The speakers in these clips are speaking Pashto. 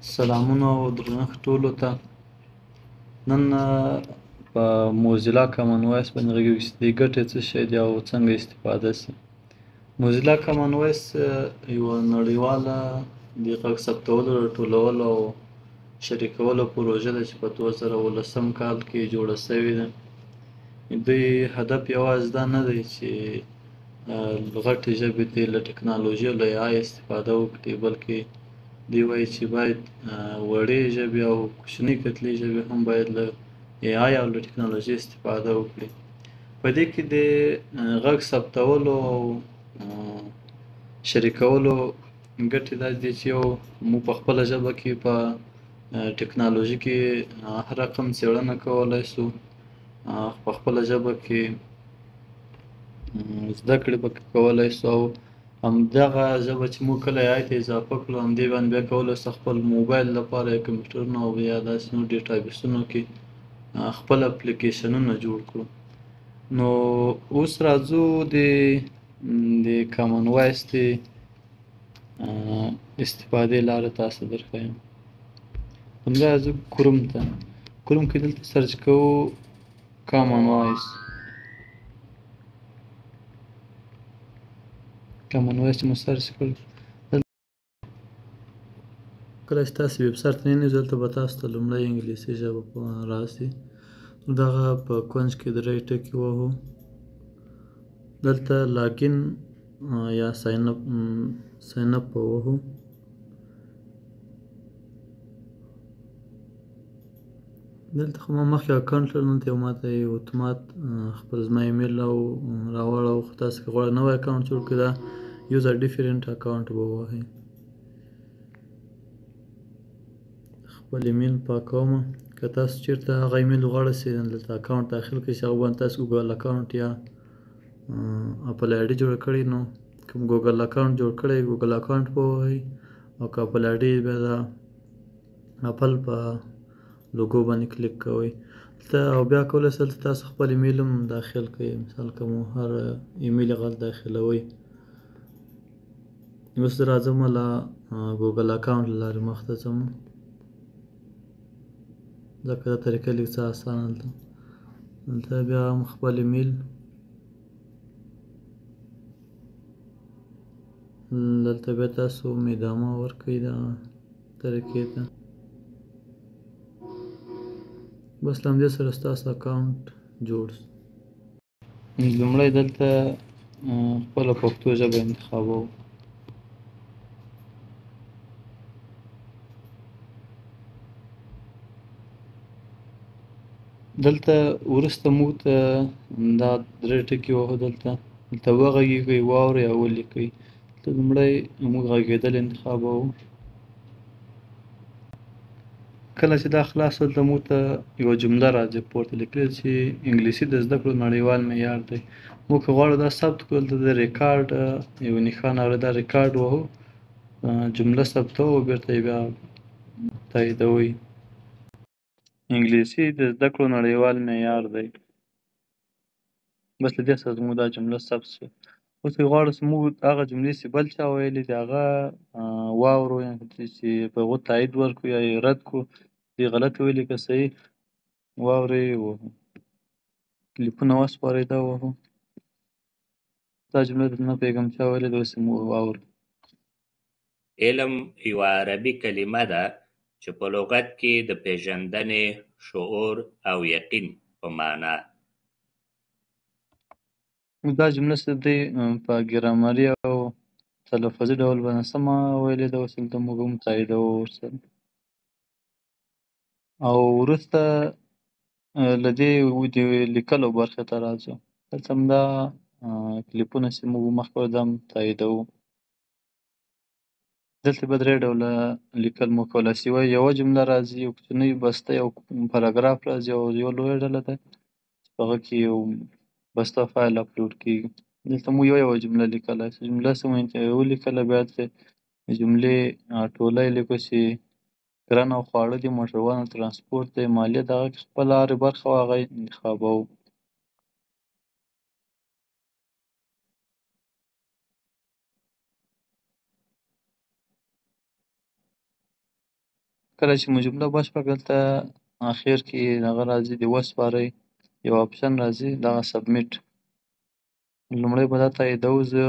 سلامونه او درنښت ټولو ته. نن په موزیلا کامن وایس باندې غږیږو چې د ګټې څه شی دی او څنګه استفاده شي. موزیلا کامن وایس یوه نړیواله د غږ ثبتولو، راټولولو او شریکولو پروژه ده چې په 2019 کال کې جوړه شوې ده. دوی هدف یوازې دا نه دی چې غټې ژبې دې له ټکنالوژي او له AI استفاده وکړي، بلکې دوی وایي چې باید وړې ژبې او کوچنۍ کتلې ژبې هم باید له AI او له ټکنالوژي استفاده وکړي. په دې کې د غږ ثبتولو او شریکولو ګټې دا دي چې یو موږ په خپله ژبه کې په ټکنالوژي کې هر رقم څېړنه کولی شو، په خپله ژبه کې زده کړې پکې کولی شو، او همدغه ژبه چې موږ کله AI ته اضافه کړو، همدې باندې بیا کولی شو خپل موبایل لپاره یا کمپیوټرونو او یا داسې نور ډیټابیسونو کې خپل اپلیکیشنونه جوړ کړو. نو اوس راځو د کامن وایس د استفادې لارې تاسو ته درښیم. لومړی راځو کروم ته. کروم کې دلته search کوو کامن وایس. کامن وایس چې مو search کړ، کله چې تاسو ویب سایټ ته ننوځئ، دلته به تاسو ته لومړی انګلیسي ژبه راشي. دغه په کونج کې درې ټکي وهو، دلته login یا sign up به وهو. دلته خو ما مخکې اکاونټ لرم، دلته یو ماته یې اتومات خپل زما ایمیل راوړاوه. خو تاسو که غواړئ نوی اکاونټ جوړ کړئ، دا use a different account به ووهئ. خپل ایمیل پاکوم. که تاسو چېرته هغه ایمیل غواړئ چې دلته اکاونټ داخل کړئ، چې هغه باندې تاسو ګوګل اکاونټ یا اپل ID جوړ کړئ، نو کوم ګوګل اکاونټ جوړ کړئ ګوګل اکاونټ به ووهئ، او که اپل ID بیا د اپل په لوګو باندې کلیک کوئ دلته. او بیا کولی شئ دلته تاسو خپل ایمیل هم داخل کړئ. مثال که مو هر ایمیل غلط داخلوئ. اوس زه راځم له ګوګل اکاونټ له لارې مخته ځم، ځکه دا طریقه لږ څه اسانه ده. دلته بیا هم خپل ایمیل، دلته بیا تاسو ادامه ورکړئ دا طریقې ته. بس له همدې سره ستاسو اکاونټ جوړ شو. لومړی دلته خپله پښتو ژبه انتخابوو. دلته وروسته موږ ته دا درې ټکي وهو. دلته وغږیږئ، واورئ او ولیکئ. دلته لومړی موږ غږېدل انتخابوو. کله چې دا خلاص شول، دلته موږ ته یوه جمله راځي پورته لیکلې چې انګلیسي د زده کړو نړیوال معیار دی. موږ که غواړو دا ثبت کړو، دلته د ریکارډ یو نښان راغلی، دا ریکارډ وهو، جمله ثبتوو او بېرته یې بیا تاییدوئ. انګلیسي د زده کړو نړیوال معیار دی. بس له دې سره زموږ دا جمله ثبت شوه. اوس که غواړو چې موږ هغه جملې چې بل چا ویلي دي هغه واورو، یعنې چې په هغو تایید ورکړو یا یې رد کړو، دوی غلط ویلي که صحیح، واورئ وهو. کلیپونه وسپارئ، دا وهو. دا جمله نه پوهېږم چا ویلې ده، اوس یې موږ واورو. علم یوه عربي کلمه ده چې په لغت کې د پېژندنې، شعور او یقین په مانا دا جمله چې دوی په ګرامري او تلفظي ډول باندې سمه ویلې ده، اوس دلته موږ هم تاییدوو ورسره. او وروسته له دې د لیکلو برخې ته راځو. دلته هم دا کلیپونه چې موږ مخکې دا هم تاییدوو. دلته به درې ډوله لیکل موږ کولی شو. یوه جمله راځي، یو کوچنۍ بسته، یو پاراګراف راځي، او یوه لویه ډله ده چې په هغه کې یو بسته فایل اپلوډ کېږي. دلته موږ یوه یوه جمله لیکلی شو. جمله چې مو ولیکله، بیا هلته د جملې ټولی لیکو چې کرنه او خواړه دي، موټروان او ترانسپورت دی، مالیه ده، هغه کې خپله هره برخه وه هغه انتخابوو. کله چې مو جمله بشپړه کړه، دلته اخر کې هغه راځي، د وسپارئ یو option راځي، دغه submit. لومړی به دا تاییدوو، زه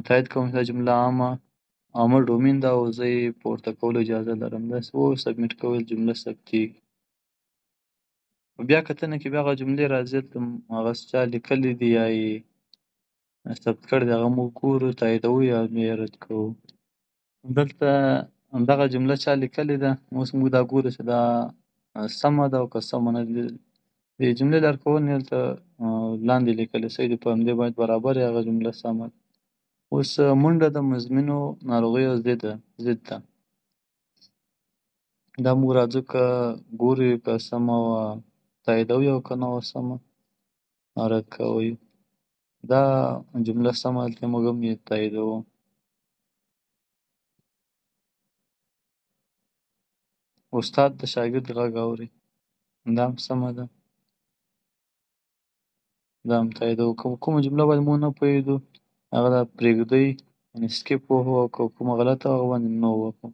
تایید کوم چې دا جمله عامه domain ده او زه یې پورته کولو اجازه لرم. داسې submit کول، جمله ثبتېږي. په بیا کتنه کې بیا هغه جملې راځي، هغه چا لیکلي دي یا یې ثبت کړي دي، هغه موږ ګورو، تاییدوو یا یې رد کوو. دلته دغه جمله چا لیکلې ده، اوس موږ دا ګورو چې دا سمه ده او که سمه نه ده. د جملې لارښوونې دلته لاندې لیکل شوي دي، په همدې باید برابر هغه جمله سمه ده. اوس منډه د مزمنو ناروغیو ضد ده. دا موږ راځو که ګورو که سمه وه تاییدوو او که نه وه سمه رد کوو. دا جمله سمه ده، موږ هم یې تاییدوو. استاد د شاګرد غږ اوري، دا هم سمه ده، دا هم تاییدوو. که کومه جمله باندې موږ نه پوهېدو، هغه دا پرېږدئ، یعنې skip ووهو، او که کومه غلطه وه هغه باندې no ووهو.